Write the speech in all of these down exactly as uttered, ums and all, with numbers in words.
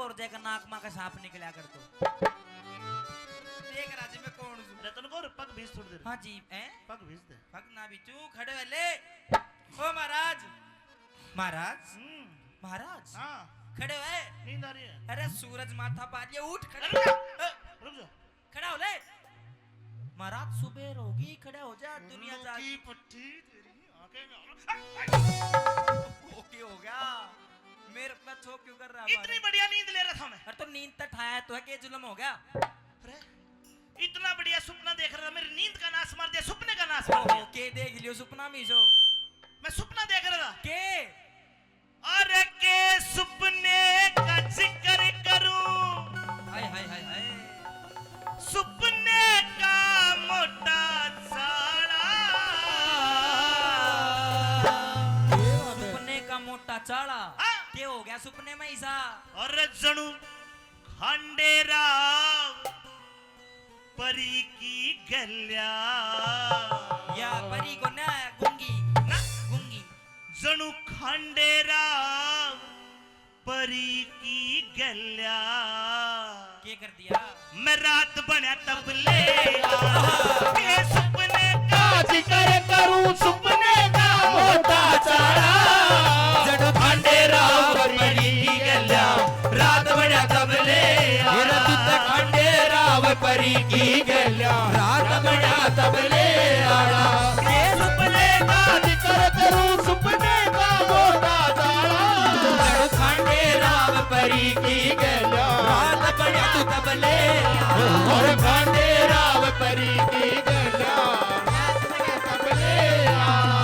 और जैका नाक मां का सांप निकला कर तो। देख राजी मैं कौन हूँ। रतन को पग भीज थोड़ी देर। हाँ जी, हैं? पग भीज दे। पग ना भीजू, खड़े हो ले। ओ महाराज, महाराज, हम्म। महाराज, हाँ। खड़े हो। नींद आ रही है। अरे सूरज माथा पा लिया, उठ खड़े। अरे रुक जा, ए, रुक जा। खड़ा हो ले। महाराज सुबेर होगी, खड़ा हो जा, दुनिया जा। की पट्टी तेरी आंखें में। ओके हो गया। मेरे पे छो क्यों कर रहा है? इतनी बढ़िया नींद ले रहा था मैं। अरे तो नींद तो ठाया तो है, के जुल्म हो गया? अरे इतना बढ़िया सपना देख रहा था, मेरी नींद का नाश मार दिया, सपने का नाश मार दिया। ओके देख लियो सपना में सो। मैं सपना देख रहा था। के? अरे के सपने का जिक्र करूं, हाय, हाय, हाय, हाय। सपने का मोटा चाला। सपने का मोटा चाला। हाँ। के हो गया सपने में ऐसा? अरे जणू खांडे राव परी की गल्या। या परी को ना, गूंगी। ना। गूंगी। जणू खांडे राव परी की गल्या। के कर दिया? मैं रात बण्या तबले आ। के सपने का जिक्र करूं, सपने का मोटा चाला। जणू खांडे राव परी की गल्या। रात बण्या तबले आला। मेरा तू तो खांडे राव परी की गल्या। रात बण्या तबले आला। के सपने का जिक्र करूं, सपने का मोटा चाला। जणू खांडे राव परी की गल्या। रात बण्या तू तबले आला। और खांडे राव परी की गल्या। रात बण्या तबले आला।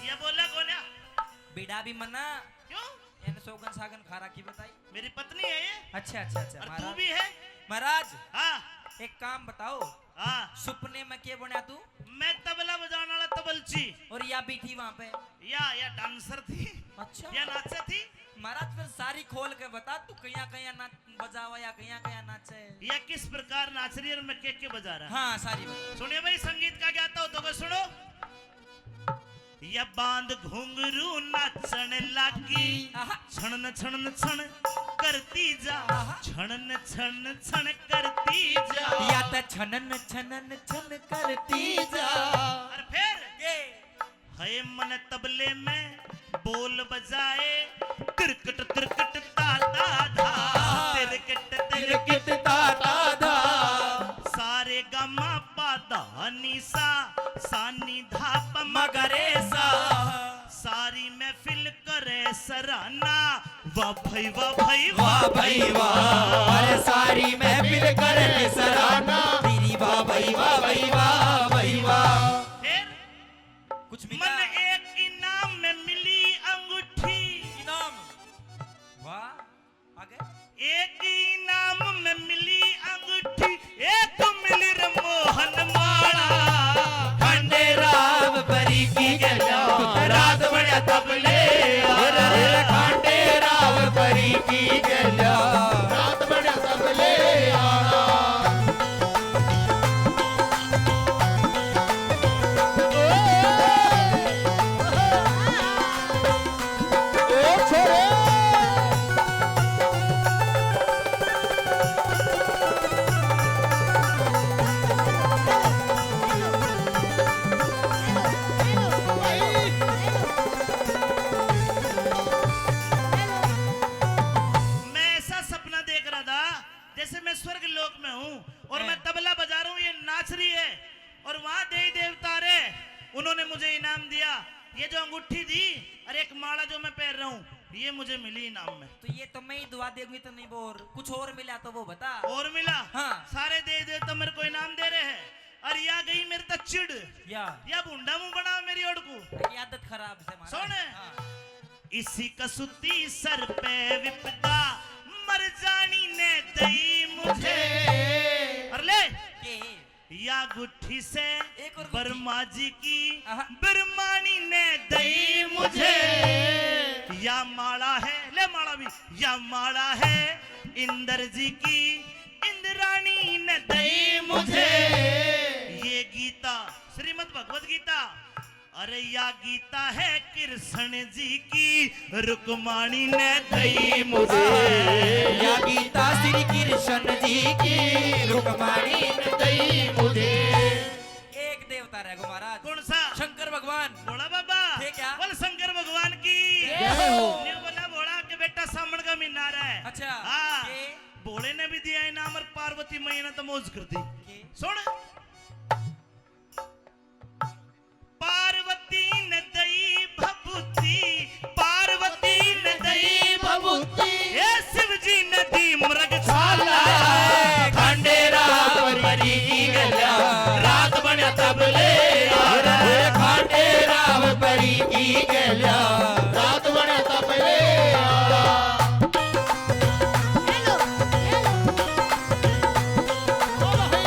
ये बोला कोन्या? बीड़ा भी मना। क्यों? एन सोगन सागन खा रखी बताई। मेरी पत्नी है ये। अच्छा, अच्छा, अच्छा, और तू महाराज। भी है? महाराज, हाँ। एक काम बताओ। हाँ। सपने में के बण्या तू? मैं तबला बजाने वाला तबलची। और या भी थी वहाँ पे? या, या डांसर थी। अच्छा। या नाचे थी। महाराज, फिर सारी खोल के बता, तू कया कया नाच बजावा या कया कया नाचे? या किस प्रकार नाच रही है और मैं के के बजा रहा? हाँ, सारी बात। सुनिए भाई, संगीत का ज्ञाता हो तो को सुनो। या बांध घुंघरू नाचण लागी, आहा। छणन छणन छण करती जा, आहा। छणन छणन छण करती जा। या त छणन छणन छण करती जा। और फिर? ये। है मन तबले में बोल बजाए, तिरकट तिरकट ता ता धा, तिरकट तिरकट ता ता धा। सारे गामा पा धा नी सा, सा नी धा प म ग रे सा। सारी महफिल करे सराहना, वाह भाई वाह भाई वाह। वाह भाई वाह। अरे सारी महफिल करे सराहना तेरी, वाह भाई वाह भाई वाह भाई वाह। फिर कुछ मिला? मन एक इनाम में मिली अंगूठी। इनाम? वाह, आगे? एक इनाम में मिली अंगूठी, एक मिली रे मोहन माला। खांडे राव परी की गल्या, रात बण्या तबले आला। खांडे राव परी की गल्या, रात बण्या तबले आला। मैं ऐसा सपना देख रहा था, जैसे मैं स्वर्ग लोक में हूँ और मैं तबला बजा रहा हूँ, ये नाच रही है और वहाँ देवी देवता रहे, उन्होंने मुझे इनाम दिया। ये जो अंगूठी दी और एक माला जो मैं पहन रहा हूँ, ये मुझे मिली इनाम में। तो ये तो मैं ही दुआ देंगी, तो नहीं वो और, कुछ और मिला तो वो बता। और मिला? हाँ। सारे देवी देवता मेरे को इनाम दे रहे हैं और या गई मेरे तक चिढ़। या। या भूंडा मुंह बना मेरी ओड़ को। ये आदत खराब से हमारा। सुन। हाँ। इसी कसूती सर पे विपदा, मर जानी ने दई मुझे। अरे ले। के? या गुट्ठी से एक और गुट्ठी। ब्रह्मा जी की आहा। ब्रह्माणी ने दई मुझे। या माला है, ले माला भी, या माला है इंद्र जी की, इंद्राणी ने दई मुझे। ये गीता, श्रीमद् भगवत गीता, अरे या गीता है कृष्ण जी की, रुक्माणी ने दई मुझे। या गीता श्री कृष्ण जी की, रुक्माणी ने दई मुझे। एक देवता रह गो महाराज। कौन सा? शंकर भगवान। भोला बाबा। ठीक है। बोल शंकर भगवान की। जय हो। न्यू बोला भोला के बेटा सामण का महीना रहा है। अच्छा। हाँ। ये? भोले ने भी दिया इनाम और पार्वती मैया ने तो मौज कर दी। ये? सुन। पार्वती ने दई भभूति, पार्वती ने दई भभूति। ए शिव जी ने दी मृग छाला। खांडेरा परी की गल्या, रात बण्या तबले आला। खांडेरा परी की गल्या, रात बण्या तबले आला। Hello, hello. ओ भाई।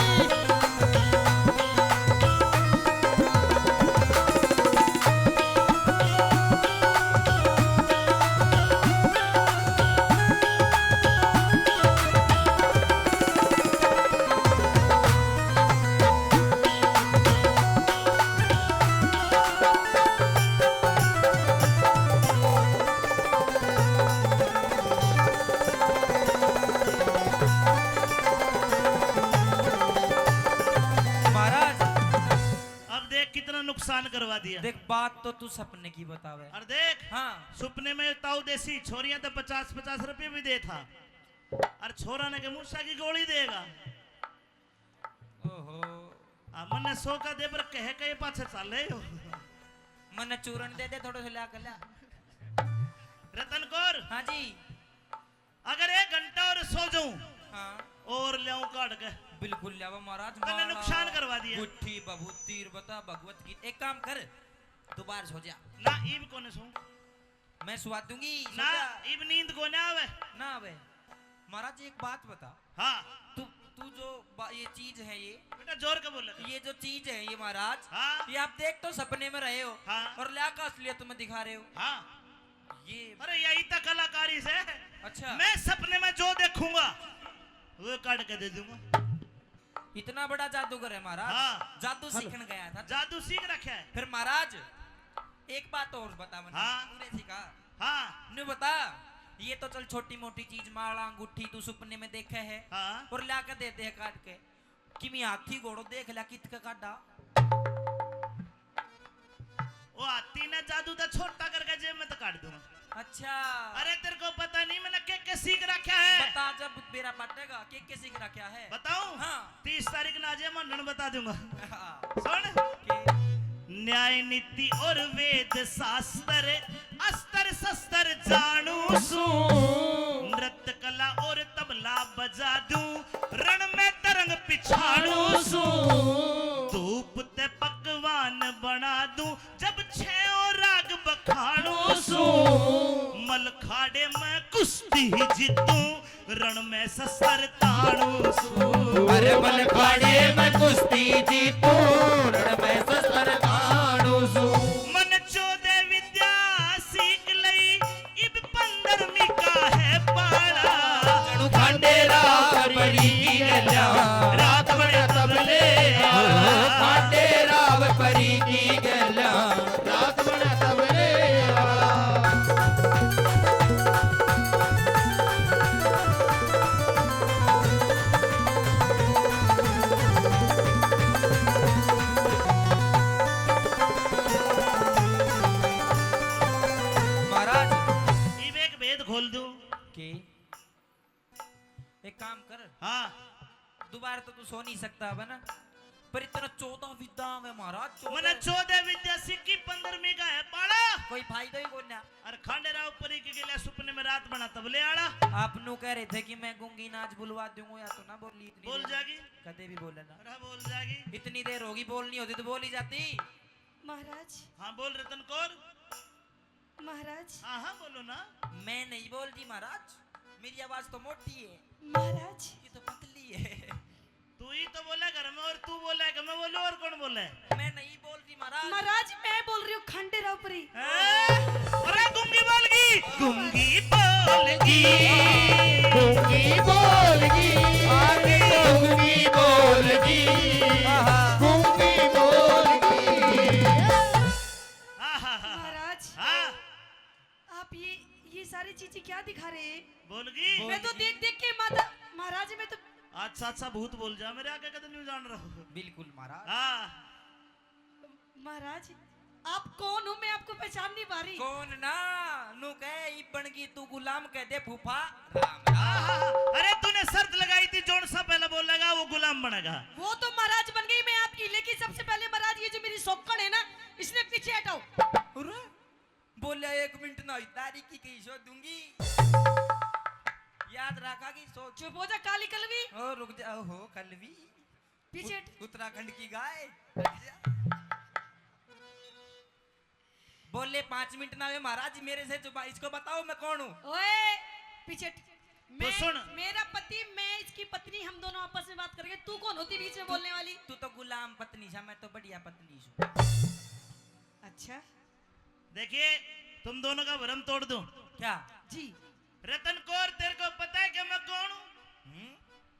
महाराज, अब देख कितना नुकसान करवा दिया। देख, बात तो तू सपने की बतावे। और देख, हाँ। सपने में ताऊ देसी छोरियां तो पचास पचास रुपये भी दे था, और छोरा ने के मूसा की गोली देगा। ओहो। आ, मन्ने सौ का दे, पर कह के पाछे चाले हो। मन्ने चूरन दे दे, थोड़ो से ल्या कर ल्या। रतन कौर। हाँ जी। अगर एक घंटा और सो जाऊं, हाँ। और ल्याऊं काट के। बिल्कुल ल्यावा महाराज, तन्ने माला, नुकसान करवा दिया। गुट्ठी, भभूति, तीर बता, भगवत गीता। एक काम कर, दोबारा सो जा। ना, इब कोने सो। मैं सुवा दूंगी, सो ना, जा। इब नींद कोने आवे। ना आवे। महाराज, एक बात बता। हाँ। तू, तू जो बा-, ये चीज है, ये बेटा, जोर के बोले। ये जो चीज है, ये महाराज, हाँ। ये आप देख तो सपने में रहे हो, हाँ। और ल्या का असलियत में दिखा रहे हो। हाँ। ये अरे, यही तो कलाकारी से। अच्छा। मैं सपने में जो देखूंगा, वो काट के दे दूंगा। इतना बड़ा जादूगर है महाराज। हाँ। जादू हेलो। सीखने गया था। जादू सीख रखा है। फिर महाराज, एक बात और बता मन्ने। हाँ। तूने सीखा। हाँ। न्यू बता, ये तो चल छोटी मोटी चीज, माला, अंगूठी, तू सपने में देखे है। हाँ। और ला के देते हैं काट के। किमी हाथी घोड़ो देख लिया, कित का काटा। वो हाथी ने जादू तो छोटा करके जेब में तो काट दूंगा। अच्छा। अरे, तेरे को पता नहीं मैंने के के सीख रखा है। बता, जब बेरा पाटेगा, के के सीख रखा है। बताऊं? हाँ। तीस तारीख ने आजे, मैं बता दूंगा। हाँ। सुन। के? न्याय नीति और वेद शास्त्र, अस्त्र शस्त्र जानू सूं। नृत्य कला और तबला बजा दूं, रण में तरंग पिछाड़ू सूं। धूप ते पकवान बना दूं, जब छेओ राग बखाणू सूं। मलखाड़े में कुश्ती जीतूं, रण में शस्त्र ताणू सूं। अरे मलखाड़े में कुश्ती जीतूं, रण में शस्त्र ताणू सूं। मन चौदह विद्या सीख लई, इब पंद्रहवीं का है पाला। जणू खांडे राव परी की गल्या, रात बड़े तबले आला। खांडे राव परी की गल्या, रात बड़े तबले आला। महाराज, इब एक भेद खोल दूं। के? एक काम कर। हाँ। दोबारा तो तू सो नहीं सकता अब, है ना? पर इतना चौदह विद्या में महाराज, चौदह। मने चौदह विद्या सीखी, पंद्रहवीं का है पाला। कोई फायदा ही कोन्या। अरे खांडे राव परी के गेल्या सुपने में रात बना तबले आला। आप नू कह रहे थे कि मैं गूंगी नाच बुलवा दूंगा, या तो ना बोली इतनी बोल देर। जागी। कदे भी बोले ना। अरे बोल जागी। इतनी देर होगी, बोलनी होती तो बोल ही जाती। महाराज। हाँ बोल रतन कौर। महाराज। हाँ, हाँ, बोलो ना। मैं नहीं बोल रही महाराज, मेरी आवाज तो मोटी है। महाराज। ये तो पतली है। तू ही तो बोला घर में, और तू बोला कि मैं बोलूं, और कौन बोला है? मैं नहीं बोल रही महाराज। महाराज, मैं बोल रही हूँ खांडे राव परी। हैं? अरे गूंगी बोलगी, गूंगी बोलगी, गूंगी बोलगी, आगे गूंगी बोलगी। सारी चीजें क्या दिखा रहे हैं? बोल गई। मैं तो देख देख के माता महाराज, मैं तो अच्छा, अच्छा, भूत बोल जा, मेरे आगे कदे नहीं जान रहा। बिल्कुल महाराज। हाँ। महाराज, आप कौन हो? मैं आपको पहचान नहीं पा रही। कौन ना? नू कह, "इब बन गई तू गुलाम, कह दे फूफा राम राम।" आहा, अरे तूने शर्त लगाई थी, जोन सा पहला बोलेगा वो गुलाम बनेगा। वो तो महाराज बन गई मैं आपकी, लेकिन सबसे पहले महाराज ये जो मेरी सौकड़ है ना, इसने पीछे हटाओ। अरे, बोलिया एक मिनट ना हुई, तारी की कही सो दूंगी। याद रखा कि सो चुप हो जा, काली कलवी। ओ, रुक जा, ओहो, कलवी। पीछे हट। उत-, उत्तराखंड की गाय। बोले पाँच मिनट ना हुए महाराज, मेरे से जो बा-, इसको बताओ मैं कौन हूँ? ओए, पीछे हट। तो मैं, सुन। मेरा पति, मैं इसकी पत्नी, हम दोनों आपस में बात करेंगे। तू कौन होती बीच में बोलने वाली? तू तो गुलाम पत्नी सा, मैं तो बढ़िया पत्नी सू। अच्छा। देखिए, तुम दोनों का भरम तोड़ दूं। क्या? जी। रतन कौर, तेरे को पता है कि मैं कौन हूँ? हम्म?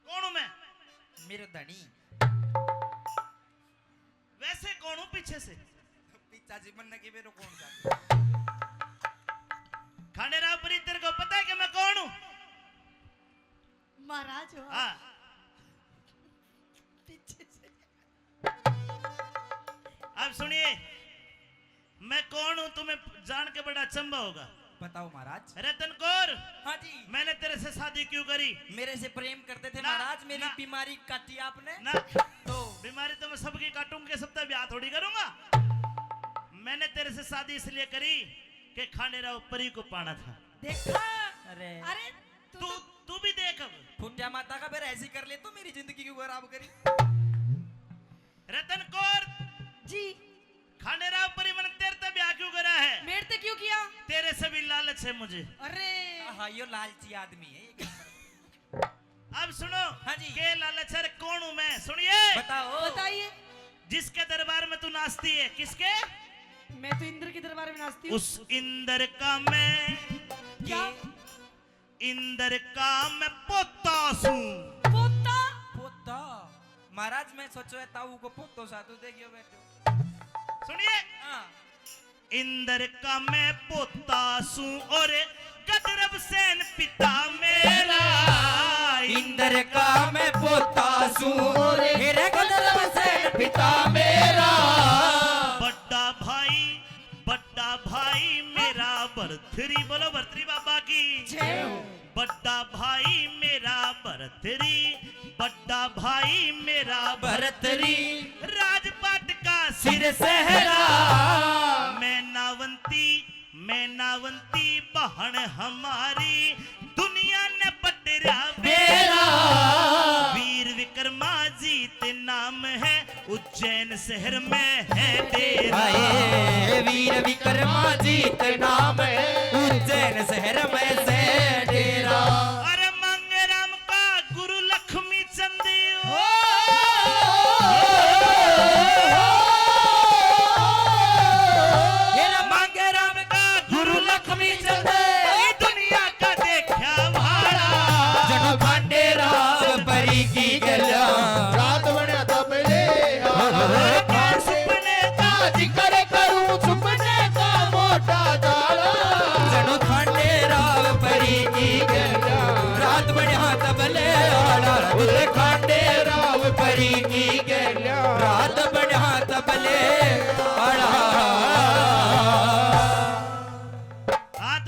कौन हूँ मैं? मेरे धनी। वैसे कौन हूँ पीछे से? पीछा जी मन की मेरे कौन सा? खांडेराव परी, तेरे को पता है कि मैं कौन हूँ? महाराज हो। हाँ। पीछे से। अब सुनिए, मैं कौन हूँ, तुम्हें जान के बड़ा अचंभा होगा। बताओ महाराज। रतन कौर, हाँ जी। मैंने तेरे से शादी क्यों करी? मेरे से प्रेम करते थे ना, महाराज, मेरी ना। बीमारी काटी आपने। ना। तो? बीमारी तो मैं सबकी काटूंगा, सबका ब्याह थोड़ी करूंगा। मैंने तेरे से शादी इसलिए करी कि खांडेराव परी को पाना था। देखा? अरे। अरे, तू तू, तो तू भी देख अब। फुटिया माता का फिर ऐसी कर ले, तू मेरी जिंदगी क्यों खराब करी? रतन कौर। जी। खांडेराव परी, मैंने तेरे ते ब्याह क्यों करा है? मेरे ते क्यों किया? तेरे से भी लालच है मुझे। अरे। आहा, यो लालची आदमी है, ये क्या कर-, अब सुनो। हाँ जी। के लालच है, कौन हूँ मैं? सुनिए। बताओ। बताइए। जिसके दरबार में तू नाचती है, किसके? मैं तो इंद्र के दरबार में नाचती हूँ। उस इंद्र का मैं क्या? इंद्र का मैं पोता सूं। पोता? पोता? महाराज, मैं सोचो है ताऊ को पोतो सा तू देखियो बैठो। सुनिए। हाँ। इंद्र का मैं पोता सूं और गंधर्व सेन पिता मेरा। इंद्र का मैं पोता सूं और मेरे गंधर्व सेन पिता मेरा। बड़ा भाई, बड़ा भाई मेरा भरतरी, बोलो भरतरी बाबा की। जय हो। बड़ा भाई मेरा भरतरी, बड़ा भाई मेरा भरतरी, राजपाट का सिर सहरा। मैं नावंती, मैं नावंती बहन हमारी, दुनिया ने पटरा बेरा। वीर विक्रमा जीत नाम है, उज्जैन शहर में है डेरा। हाय, वीर